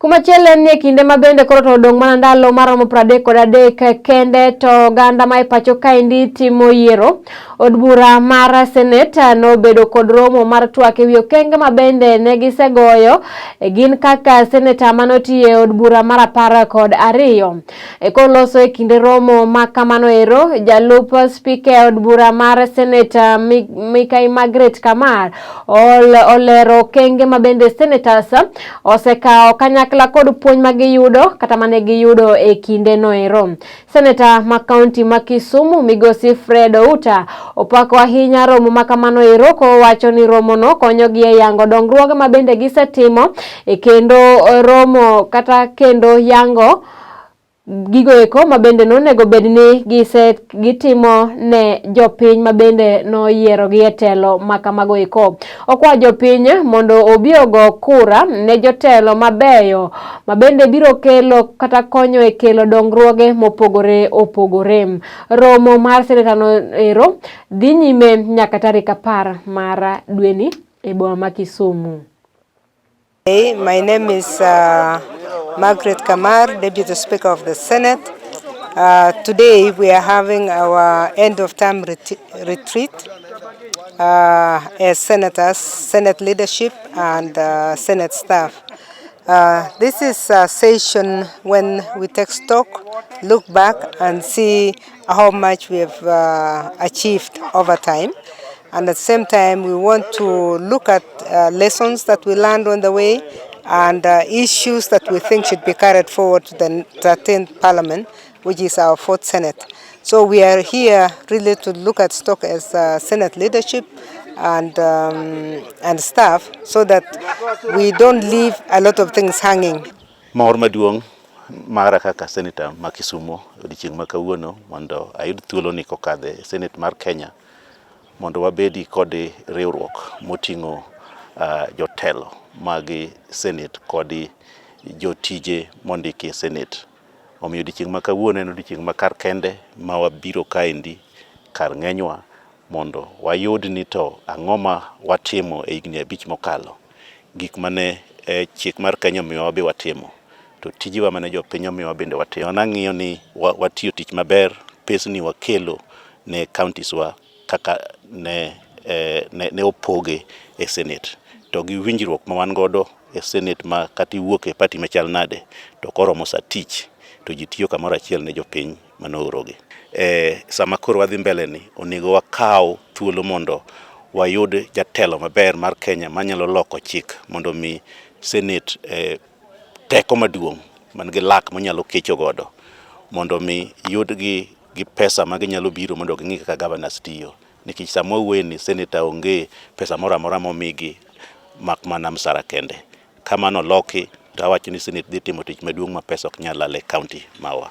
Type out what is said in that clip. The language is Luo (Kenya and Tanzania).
Kumachielo en ni e kinde ma bende koro to odong' mana ndalo maromo 33 kende to oganda ma e pacho kaendi timo yiero. Od bura mar Senate nobedo kod romo mar twak ewi okenge ma bende ne gisegoyo gin kaka seneta manotiyo e od bura mar 12. Koloso e kinde romo ma kamano ero, jalup spika e od bura mar Senate Mikai Margaret Kamar olero okenge ma bende senators osekawo kanyakla kod puonj ma giyudo kata mane giyudo e kinde no ero. Seneta ma kaunti ma Kisumu Migosi Fred Outa opako ahinya romo ma kamano ero kowacho ni romono konyogi e yango dongruoge ma bende gisetimo e kendo romo kata kendo yango gigo eko ma bende nonego bed ni gise gitimo ne jopiny ma bende noyiero gi e telo ma kamago eko. Okwa jopiny mondo obi ogo kura ne jotelo mabeyo ma bende biro kelo kata konyo e kelo dongruoge mopogore opogore. Romo mar seneta no ero dhi nyime nyaka tarik 10 mar dweni e boma ma Kisumu. Hey, my name is Margaret Kamar, Deputy Speaker of the Senate. Today we are having our end of term retreat as senators, Senate leadership and Senate staff. This is a session when we take stock, look back and see how much we have achieved over time. And at the same time, we want to look at lessons that we learned on the way and issues that we think should be carried forward to the 13th Parliament, which is our fourth Senate. So we are here really to look at stock as Senate leadership and staff so that we don't leave a lot of things hanging. Mor maduong' mara kaka senator ma Kisumu odiochieng' ma kawuono mondo ayud thuolo ni kokadhe e Senate mar Kenya mondo wabedi kod riwruok moting'o jotelo mag Senate kod jotije mondiki e Senate. Omiyo odiochieng' ma kawuono en odiochieng' ma kar kende ma wabiro kaendi kar ng'enywa mondo wayud ni to ang'o ma watimo e higni 5 mokalo. Gik mane chik mar Kenya omiyowa be watimo to tijewa mane jopiny omiyowa bende watimo. Nang'iyo ni watiyo tich maber, pesni wakelo ne counties wa kaka ne opoge e Senate. To gi winjruok ma wan godo e Senate ma kata iwuok e party machal nade to koromo sa tich to ji tiyo kamoro achiel ne jopiny manoorogi. Sama koro wadhi mbele ni onego wakaw thuolo mondo wayud jatelo maber mar Kenya manyalo loko chik mondo mi Senate teko maduong' man gi lak monyalo kecho godo mondo mi yudgi gi pesa ma ginyalo biro mondo ging'i kaka governors tiyo. Nikech sama wawuoye ni senator onge pesa moro amora momigi mak mana msara kende. Ka mano oloki to awacho ni Senate dhi timo tich maduong' ma pesa ok nyal lal e county mawa.